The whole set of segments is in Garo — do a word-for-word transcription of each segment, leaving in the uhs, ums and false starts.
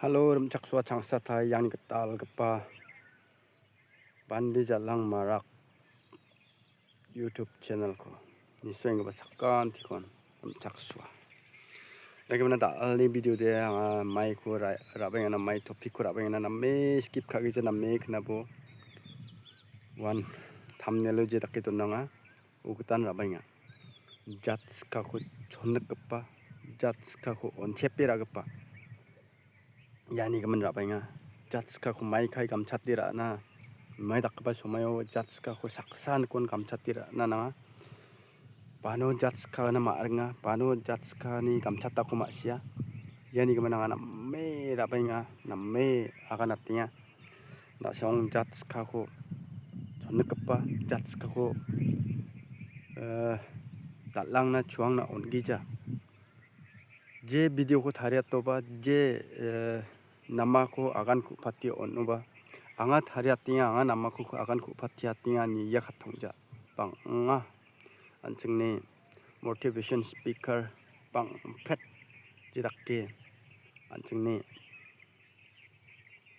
Halo, rimchaksoa changsatai, iani gitalgipa Bandi Jalang Marak YouTube channel-ko nisoenggipa sakantikon rimchaksoa. Dake mana dal·ni video de anga maiko ra-, ra·baengana, mai topic-ko ra·baengana, name skip ka·gija, name knabo uan thumbnail-o je dake donanga, ugitan ra·baenga. Jat skako chonnikgipa, jat skako onchepe ra·gipa. Iani gimin ra·baenga. Jat skako mai kai gamchate ra·na, mai dakgipa somaio jat skako saksanikon gamchate ra·na nanga. Bano jat skana ma·ringa, bano jat skani gamchatako ma·sia. Iani gimin anga name ra·baenga, name aganatenga. Na·song jat skako chonnikgipa, jat skako, eh, dal·angna chuangna on·gija. Je video-ko tariatoba, je, eh, namako agan ku·pate on·oba, anga tariatenga, anga namako agan ku·pateatenga ine ia katongja. Bang·a an·chingni motivation speaker bang·pret jedake an·chingni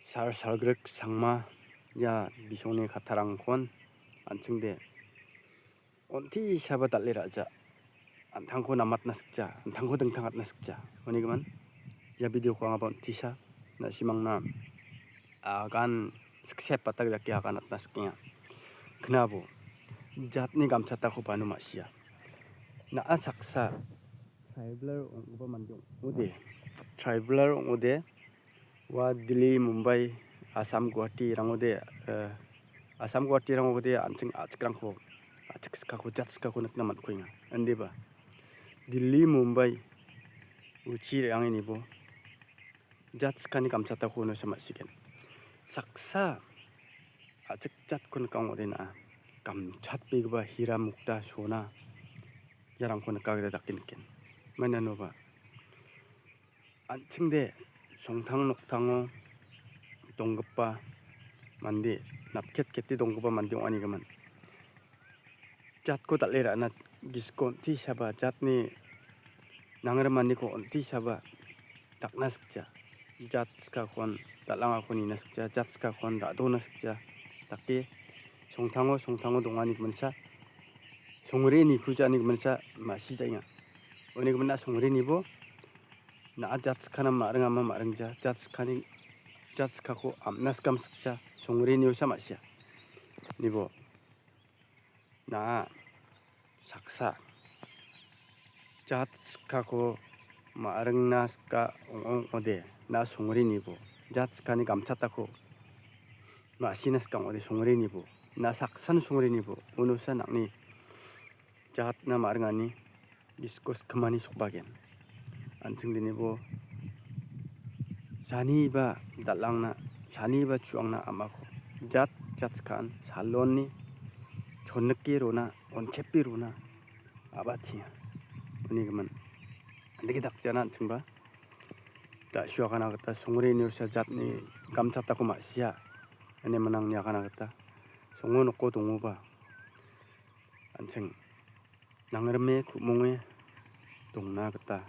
sal salgrik sangma ia bisongni kattarangkon an·chingde on·tisaba dal·e ra·ja. An·tangko namatna sikja, an·tangko dingtangatna sikja. Uni gimin, ia video-ko angaba on·tisa, na·simangna agan siksep batak dake agan atna sikenga. Knabo, jatni gamchatako bano ma·sia. Na·a saksa tribal ong·gipa mande ong·ode. Tribal ong·ode. Ua Delhi, Mumbai, Assam, Guwahati rangode, eh, Assam, Guwahati rangode an·ching a·chikrangko, a·chik skako, jat skako nikna man·kuenga. Indiba, Delhi, Mumbai, uchi re·angenibo jat skani gamchatako uno ma·sigen. Saksa a·chik jatko nika ong·ode na·a. Gamchatbegipa hira mukta sona iarangko nika gita dake niken. Mainanoba an·chingde songtang noktango donggipa mande, napket kete donggipa mande ong·anigimin. Jatko dal·e ra·na gisiko on·tisaba, jatni nangrimaniko on·tisaba dakna sikja. Jat skakon dal·angako nina sikja, jat skakon ra·dona sikja. Dake songtango, songtango dongani giminsa, songre nikuja ani giminsa ma·sijaenga. Uni gimin na·a songrenibo na·a jat skana ma·ringama ma·ringja, jat skani, jat skako am·na sikam sikja, songreniosa ma·sia. Nibo na·a saksa jat skako ma·ringna sika ong·ong·ode, na·a songrenibo jat skani gamchatako ma·sina sika ong·ode, songrenibo, na·a saksan songrenibo, unosa nang·ni jatna ma·ringani gisiko skimani sokbagen. An·ching dinibo saniba dal·angna, saniba chuangna am·ako jat jat skaan salonni chonnike rona, onchepe rona a·bachenga. Uni gimin, andake dakjana an·chingba da·suagana gita songre niosa jatni gamchatako ma·sia ine minang niagana gita songo noko dongoba an·ching nangrime ku·monge dongna gita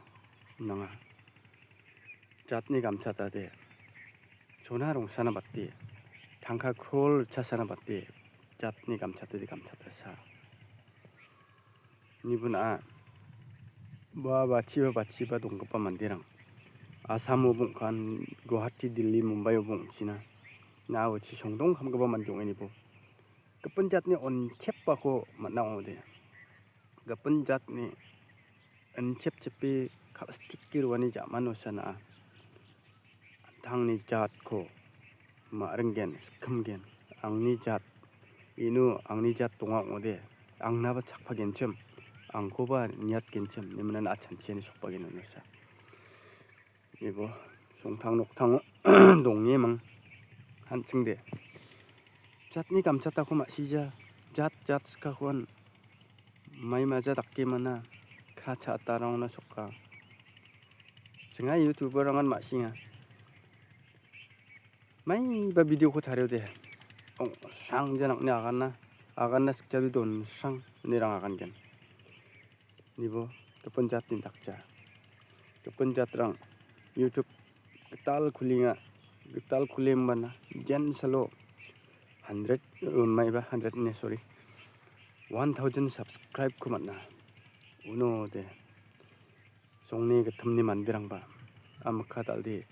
nanga. Jatni gamchatade chona rongsana bate, tangka krol ritchasana bate, jatni gamchatade gamchatasa. Nibuna ua bachiba bachiba donggipa manderang Asamo bongkan, Guwahati, Delhi, Mumbaio bongchina. Na·a uchi songdong kamgipa mande ong·e nibo gipin jatni onchepako man·a ong·ode. Gipin jatni inchepchepe kal·stike roani ja·manosa na·a an·tangni jatko ma·ringgen, skimgen. Angni jat, ino angni jat donga ong·ode, angnaba chakpagenchim, angkoba niatgenchim, nimina na·a chanchiani sokbagen unosa. Ibo songtang noktango dongemang, an·chingde. Jatni gamchatako ma·sija, jat jat sikakon maimaja dake mana, ka cha·atarangona soka. Chinga YouTuber-rangan ma·singa. Maiba video-ko tariode. Ongsrang ja nang·ni aganna, aganna sikjabi donsrang, ine rang agangen. Nibo gipin jatni dakja. Gipin jatrang YouTube Gital kulenga, gital kulembana, jen salo hundred, uh, maiba hundred ne, sorry, one thousand subscribe-ko man·a. Uno de, songni gittamni manderangba, amika dal·de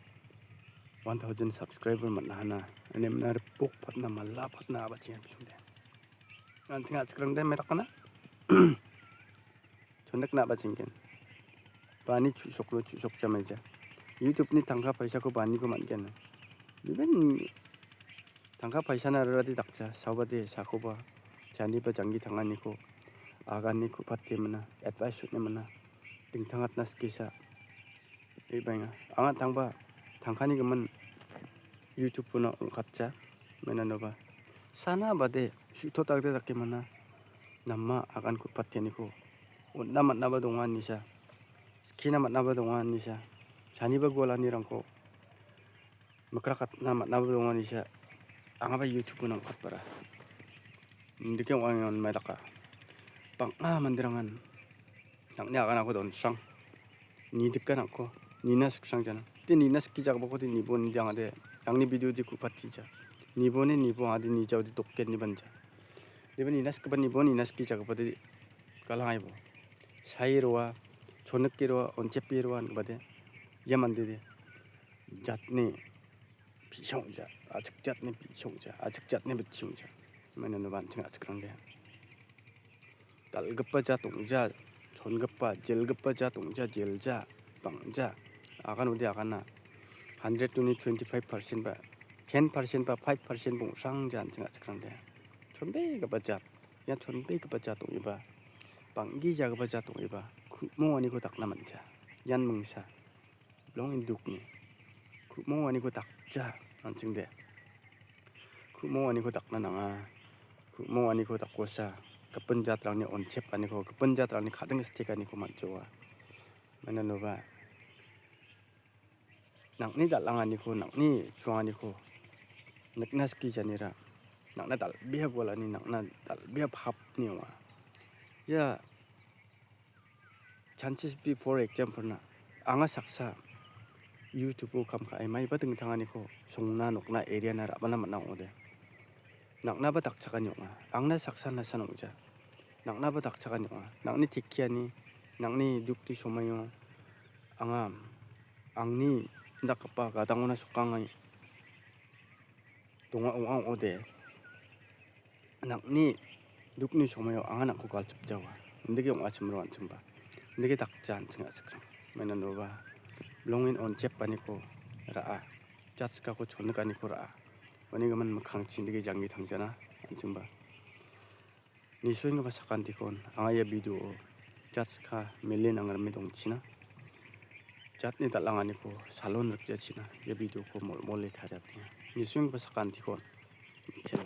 one thousand subscriber man·a hana, ine mina ripok patna mala patna abachenga bisingde. An·ching a·chikrangde merakana. Chondikna ba chinggen. Bani chu·soklo chu·sokja maija. YouTube-ni tangka paisako baniko man·gen. Giben tangka paisana rarade dakja, saobade sakoba, janiba janggi tanganiko, agani ku·pate mana, advice on·e mana, dingtang atna skisa. Ibenga. Anga tangba, tangkani gimin YouTube-ona ong·katja. Mainanoba. Sana bade, su·totagde dake mana. Nama agan ku·pateniko. On·na man·naba donga nisa. Skina man·naba donga nisa. Chaniba gualanirangko mikrakatna man·naba donga nisa. Angaba YouTube-ona ong·katbara. Indike ong·a ine on·mae daka. Bang·a manderangan nang·ni aganako donsrang. Ni dika nang·ko. Nina siksrang jana. De nina sikijagipako de nibo nidi angade. Angni video de ku·patija. Nibo ne nibo angade nijaode dokken ni banja. Deba nina sikgipa nibo nina sikijagipade galangaibo. Sai roa, chonike roa, onchepe roa ingipade. Ia mande de. Jatni bi·songja, a·chik jatni bi·songja, a·chik jatni bitchingja. Mainano banching a·chikrangde. Dal·gipa jat ong·ja, chongipa, jelgipa jat ong·ja, jelja, bang·ja. Agan ode agana. Hundred-oni twenty-five percent ba, ten percent ba, five percent bongsrangja an·ching a·chikrangde. Chonbegipa jat, ia chonbegipa jat ong·eba, bang·gijagipa jat ong·eba, ku·monganiko dakna man·ja. Ian mingsa. Bilong indukni ku·monganiko dakja, an·chingde. Ku·monganiko dakna nanga. Ku·monganiko dakosa, gipin jatrangni onchepaniko, gipin jatrangni kading sitekaniko man·joa. Mainanoba, nang·ni dal·anganiko, nang·ni chuanganiko nikna skijanira, nang·na dal·bea gualani, nang·na dal·bea papni ong·a. Ia chances be, for example-na, anga saksa YouTube-o kam ka·e maiba dingtanganiko songna nokna area-na ra·bana man·a ong·ode. Nang·naba dakchakani ong·a. Angna saksa nasan ong·ja. Nang·naba dakchakani ong·a. Nang·ni tekiani, nang·ni dukni somaio anga angni indakgipa gadangona sokangai donga ong·a ong·ode. Nang·ni dukni somaio anga nang·ko galchipjawa. Indake ong·achim ro an·chingba. Indake dakja an·ching a·chikrang. Mainanoba bilongin onchepaniko ra·a. Jatskako chonikaniko ra·a. Uni gimin mikkangchi indake janggi tangjana an·chingba. Nisoenggipa sakantikon anga ia video-o jatska mele nangrime dongchina. Jatni dal·anganiko salon rikjachina ia video-ko molmole tariatenga. Nisoenggipa sakantikon mitela.